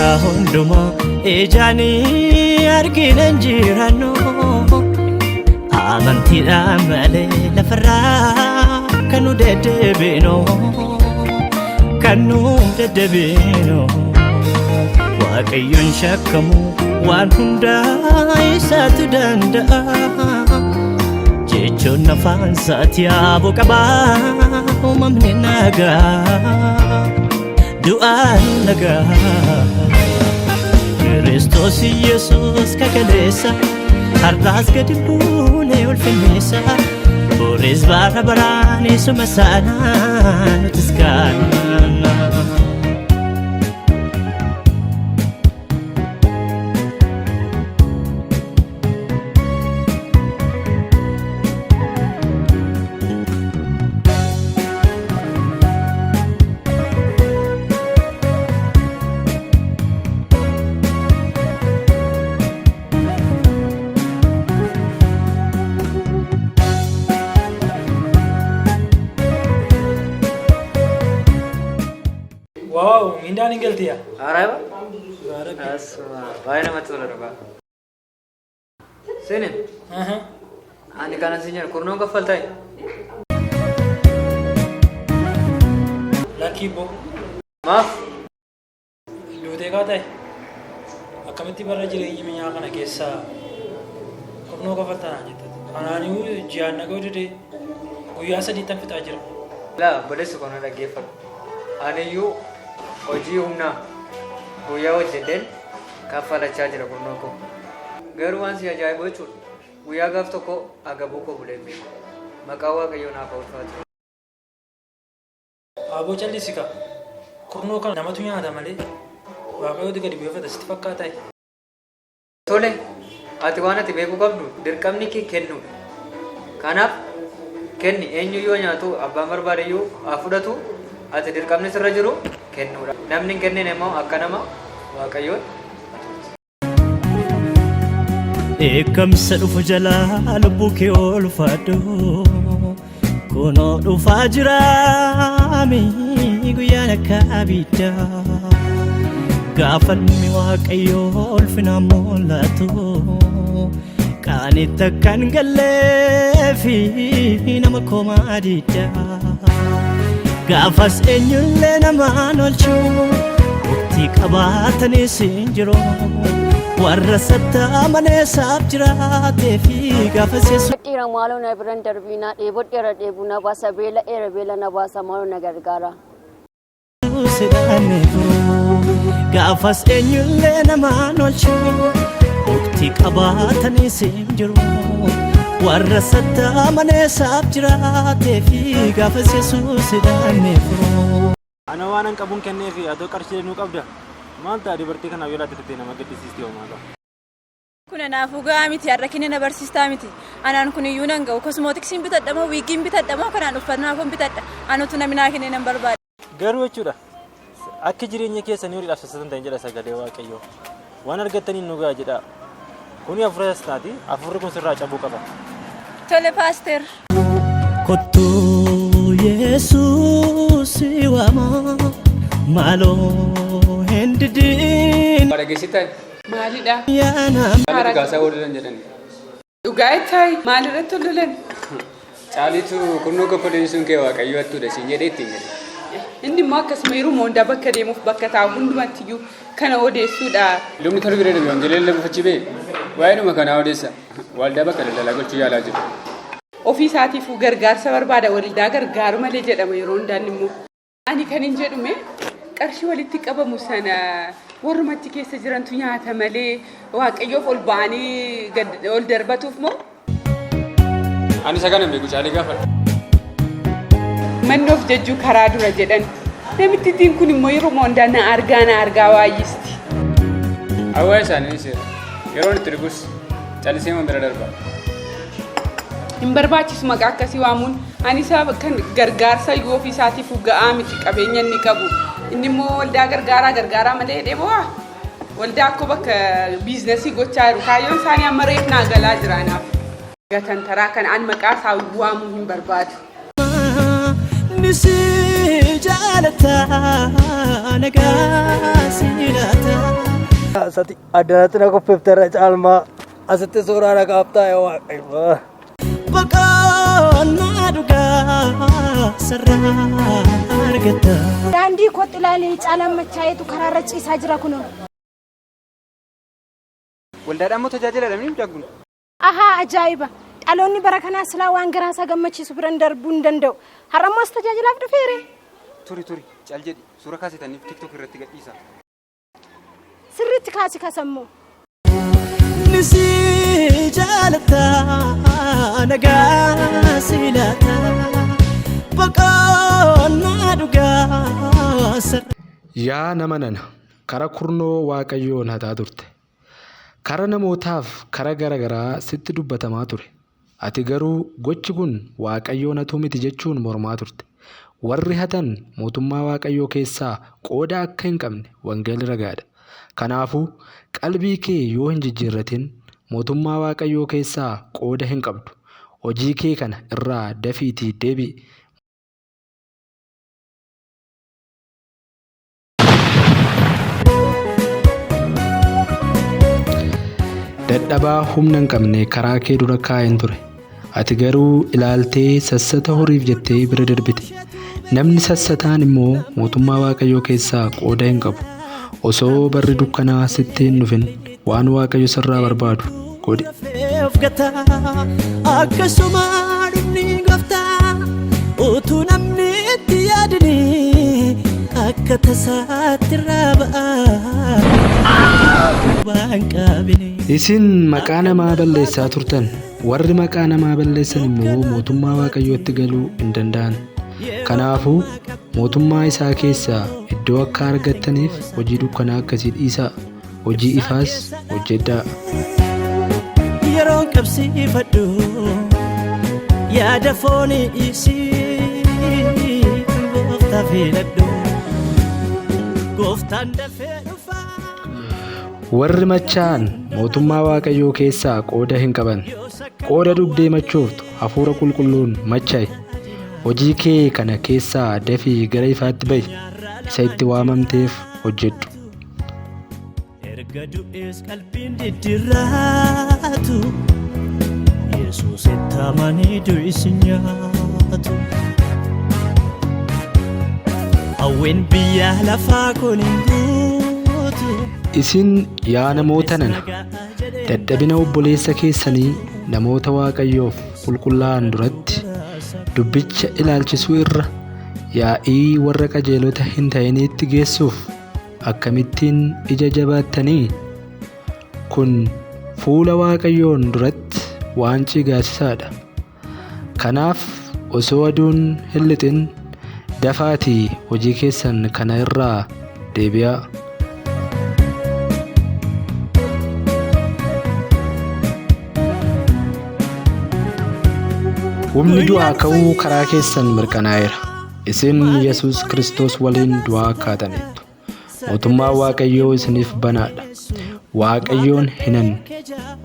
Guyyaa hundumaa ijaanii argina hin jirannu. Amantiidhaan malee lafarraa kan nu deddeebinu. Kan nu deddeebinu. Waaqayyoon shakkamu waan hundaa isaatu danda'a. Jechoon afaan isaatii aboo qabaa uumamni nagaa. Du'aan nagaa. Kiristoos Yesuus kakaleessa har'aas gadi buunee ulfinneessa. Boris bara baraan isuma saanaa nutis kaana. Waaw, mindaan hin galtiya. Haaraa Asuma baay'ee namatti tola dhugaa. Seene ani kanan siin jedhu kurnoon kaffaltaa? Lakkii boo. Maaf? Duutee kaa ta'e. Akkamitti bara jireenya minyaa kana keessa kurnoo kaffaltaa naan jette. Anaaniyyuu ji'aan nagoo didee guyyaa sadiittan fixaa jira. Laa obboleessa koo na dhaggeeffadhu. Aniyyuu hojii humnaa guyyaa hojjedheen kaffalachaa jira kurnoo koo. Garuu waan si ajaa'ibu jechuudha. Guyyaa gaaf tokko agabuu koo bulee hin beeku. Maqaan Waaqayyoo naaf haa ulfaatu. Aboo callisi kaa. Kurnoo kana namatu nyaata malee Waaqayyootu gadi bu'eeffata sitti fakkaataa? Tole, ati waan ati beekuu qabdu dirqamni kee kennuudha. Kanaaf kenni eenyuyyuu haa nyaatu abbaan barbaadeyyuu haa fudhatu ati dirqamni sirra jiru kennuudha. Namni hin kennine immoo akka nama Waaqayyoon hatuuti. Dheekkamsa dhufu jalaa lubbuu kee oolfadhu. Kunoo dhufaa jiraami guyyaan akka abiddaa. Gaafa ilmi Waaqayyoo ulfinaan mul'atu. Qaanitti akka hin galleefi nama komaa diddaa. Gaafas eenyullee namaan oolchu murtii qabaatanis hin jiru. Warra sattaamaneessaaf jiraatee fi gaafas Yesuus. Dhiira maaloo na biran darbiinaa dheebodheera dheebuu na baasa beela'eera beela na baasa maaloo na gargaara. Sidhaanii furu. Gaafas eenyullee namaan oolchu murtii qabaatanis hin jiru. Warra sattaamaneessaaf jiraatee fi gaafas Yesuus sidhaanii furu. Ana waanan qabuun kenneefi atoo qarshii danuu qabda? Maal ta'a dubartii kanaaf yoo laatte turte nama gaddisiisti homaa qaba. Kun anaafuu ga'aa miti har'a kenne na barsiistaa miti. Anaan kun iyyuu nan ga'u. Kosmootiksiin bitadha moo wiigiin bitadha moo kanaan uffannaa koon bitadha. Anutu namni naa kennee nan barbaada. Garuu jechuudha akka jireenya keessanii horiidhaaf sassatan ta'in jedha sagalee Waaqayyoo. Waan argattaniin nu ga'a jedhaa. Kuni hafuura sassataati. Hafuurri kun sirraa cabuu qaba. Tole paaster. Kottu Yesuus si waama maaloo hin didin Dhageessitaa Maalidha? yaa nama. Caalii Dhugaasaa wal lolan jedhani. Dhugaa ittaayi maalirratti wal lolan? Caaliitu kurnoo kaffalee sun kee waaqayyoo hattuudha siin jedhee ittiin jedhe. Inni immoo akkasuma yeroo hundaa bakka deemuuf bakka taa'u hundumattiyyuu kana odeessuudha. Lubni torbee darbe wangeela lallabuuf achi ba'e waa'eedhuma kanaa odeessa. Waldaa bakka daldalaa gochuu yaalaa jiru. Ofii isaatiifuu gargaarsa barbaada waldaa gargaaru malee jedhama yeroo hundaan immoo. Ani kan hin jedhume qarshii walitti qabamu sana warruma achi keessa jirantu nyaata malee waaqayyoof ol ba'anii gad ol darbatuuf moo? Ani isa kana hin beeku caalii gaafadhu. Manni of jajjuu karaa dura jedhan. Namittittiin kun immoo yeroo hundaa na argaa na argaa waayyisti. Hawaa isaanii ni seera. Yeroon itti dhugus callisee bira darba. Hin barbaachisu maqaa akkasii waamuun. Ani isa kan gargaarsa iyyuu ofii isaatiif ga'aa miti qabeenya inni qabu. Inni immoo waldaa gargaaraa gargaaraa malee jedhee bo'aa. Waldaa akkoo bakka biizinasii gochaa jiru. Kaayyoon isaanii amma reef naa galaa jira anaaf. Gatantaraa kana ani maqaa isaa waamuu hin barbaadu. Nisi jaalata nagaa si laata. Sati addanatti na qopheefteerra caalmaa asitti suuraa na kaaftaa yaa Waaqayyo. Boqonnaa dhugaa sarara argata. Daandii kootti ilaalee caalaan machaa'eetu karaarra ciisaa jira kunoo. Waldaadhaan moo tajaajila dhabanii mucaan kun? Ahaa ajaa'iba! Dhaloonni bara kanaa silaa waan garaa isaa gammachiisu biran darbuu hin danda'u. Har'ammoo as tajaajilaaf dhufeere. Turi turi cal jedhi suura kaasitaniif tiktok irratti gadhiisa. Sirriitti kaasi kasammoo. Nisi jaalata nagaa si laata boqonnaa dhugaa sarara. Yaa nama nana, kara kurnoo Waaqayyoon hataa turte. Kara namootaaf kara gara garaa sitti dubbatamaa ture. Ati garuu gochi kun Waaqayyoon hatuu miti jechuun mormaa turte. Warri hatan mootummaa Waaqayyoo keessaa qooda akka hin qabne wangeelli ragaadha. Kanaafuu qalbii kee yoo hin jijjiirratin mootummaa Waaqayyoo keessaa qooda hin qabdu. Hojii kee kana irraa dafiitii deebi'i. Dadhabaa humna hin qabne karaa kee dura kaa'een ture. Ati garuu ilaaltee sassata horiif jettee bira darbite. Namni sassataan immoo mootummaa Waaqayyoo keessaa qooda hin qabu. Osoo barri dukkanaa sitti hin dhufin waan Waaqayyo sirraa barbaadu godhi. Of gata akkasuma dhumni gooftaa utuu namni itti yaadini akka tasaatti irraa ba'a waan qabini. Isin maqaa namaa balleessaa turtan. Warri maqaa namaa balleessan immoo mootummaa Waaqayyootti galuu hin danda'an. Kanaafuu mootummaa isaa keessaa iddoo akka argattaniif hojii dukkanaa akkasii dhiisaa, hojii ifaas hojjedhaa. Yeroon qabsiifadhu yaada foonii dhiisii gooftaa filadhu gooftaan dafee dhufa. Warri machaa'an mootummaa Waaqayyoo keessaa qooda hin qaban. Qooda dhugdee machooftu hafuura qulqulluun macha'i. Hojii kee kana keessaa dafii gara ifaatti ba'i. Isa itti waamamteef hojjedhu. Erga du'ees qalbiin diddirraatu Yesuusitti amanii du'is hin nyaatu. Hawwiin biyya lafaa kun hin guutu. Isin yaa namoota nana, dadhabina obboleessa keessanii namoota Waaqayyoof qulqullaa'an duratti dubbicha ilaalchisuu irra yaa'ii warra qajeelota hin ta'iniitti geessuuf akkamittiin ija jabaattanii? Kun fuula Waaqayyoon duratti waan cigaasisaadha. Kanaaf osoo aduun hin lixin dafaatii hojii keessan kana irraa deebi'aa. Humni du'aa ka'uu karaa keessan mirkanaa'eera. Isin Yesuus Kiristoos waliin du'aa kaataniittu. Mootummaan Waaqayyoo isiniif banaadha. Waaqayyoon hin hanne.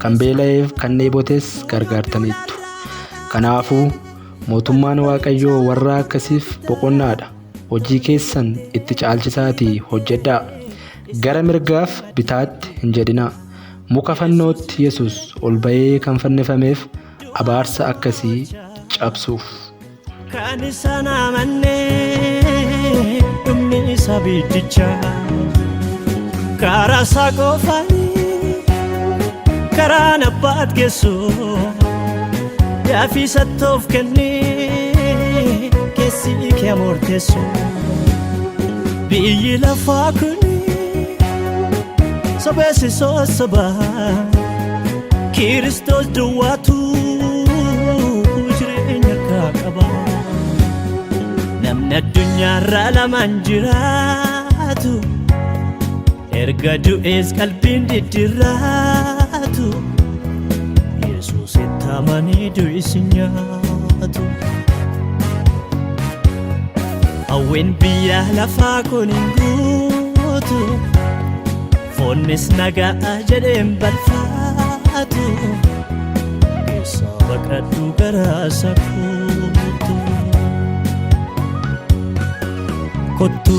Kan beela'eef kan dheebotes gargaartaniittu. Kanaafuu mootummaan Waaqayyoo warra akkasiif boqonnaadha. Hojii keessan itti caalchisaatii hojjedhaa. Gara mirgaaf bitaatti hin jedhinaa. Muka fannootti Yesuus ol ba'ee kan fannifameef abaarsa akkasii cabsuuf. Kan isaan amanne dhumni isa biddicha karaa isaa qofaanii karaan abbaat geessu yaafii sattoof kennee keessi kee murteessu biyyi lafaa kun sobeessi sossoba Kiristoos duwwaatu jireenya harkaa qaba. Namni addunyaarra lamaan jiraatu erga du'ees qalbiin diddirraatu Yesuusitti amanii du'is hin nyaatu. Hawwiin biyya lafaa kun hin guutu foonnis nagaa jedheen balfaatu keessaa baqadhu garaa isa kootu. Kottu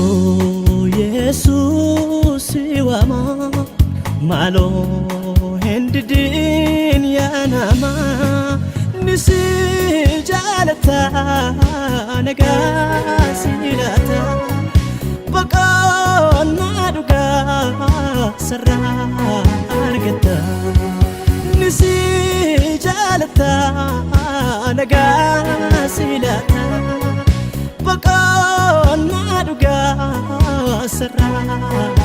Yesuus si waama Maaloo hin didiin yaa namaa ni si jaalata nagaa si laata boqonnaa dhugaa sarraa argata ni si jaalata nagaa si laata boqonnaa dhugaa sarraa.